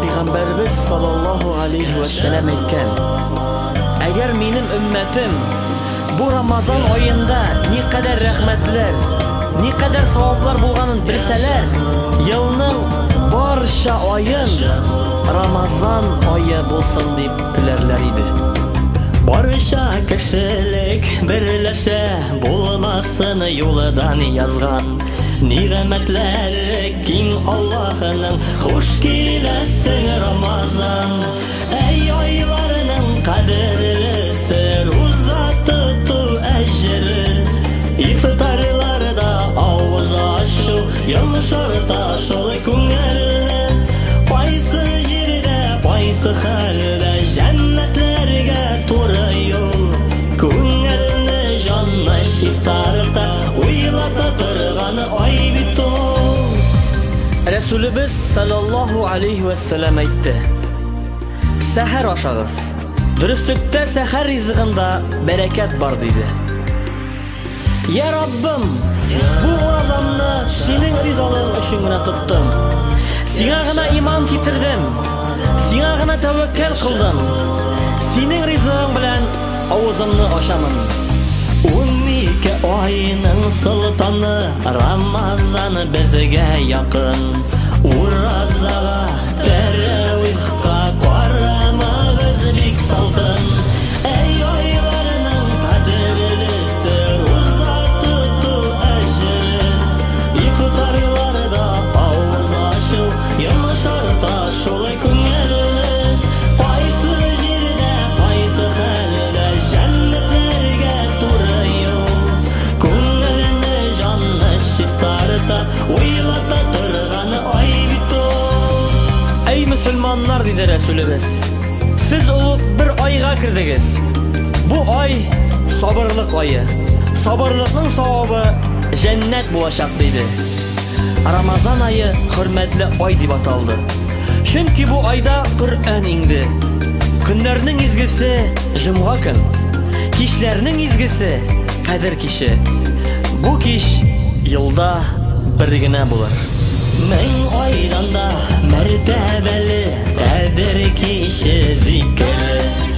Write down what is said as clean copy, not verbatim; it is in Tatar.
Пәйгамбәребез саллаллаһу алейһи вә сәлам әйткән: Әгәр минем өммәтем бу Рамазан аенда никадәр рәхмәтләр, никадәр саваплар булганын белсәләр, елның барча аен Рамазан ае булсын дип теләрләр иде. Барча кешелек берләшә, булмасын юлдан язган. Нигъмәтләре киң Аллаһының, хуш киләсең, Рамазан. Әй айларның кадерлесе, руза тоту әҗере. Ифтарларда авыз ачу, йомшарта шул күңелне. Кайсы җирдә, кайсы хәлдә җәннәтләргә туры юл. Күңелне, җанны чистарта, уйлата торган ай бит ул. Рәсүлебез саллаллаһу алейһи вә сәлам әйтте: Сәхәр ашагыз. Дөреслектә сәхәр ризыгында бәрәкәт бар, диде. Я Раббым, бу уразамны синең ризалыгың өчен генә тоттым. Сиңа гына иман китердем. Сиңа гына тәвәккәл кылдым. Синең ризыгың белән авызымны ачамын. 12 айның солтаны Рамазан безгә якын. Уразага, тәравихка карамагыз бик салкын. Әй айларның кадерлесе, руза тоту әҗере. Ифтарларда авыз ачу, йомшарта шул күңелне. Кайсы җирдә, кайсы хәлдә җәннәтләргә туры юл. Күңелне, җанны чистарта, уйлата торган ай бит ул. Әй мөселманнар, диде Рәсүлебез, сез олуг бер айга кердегез. Бу ай сабырлык ае. Сабырлыкның савабы җәннәт булачак, диде. Рамазан ае хөрмәтле ай дип аталды. Чөнки бу айда Коръән иңде. Көннәрнең изгесе җомга көн. Кичләрнең изгесе Кадер киче. Бу кич елда бер генә булыр. Мең айдан да мәртәбәле Кадер киче зикере.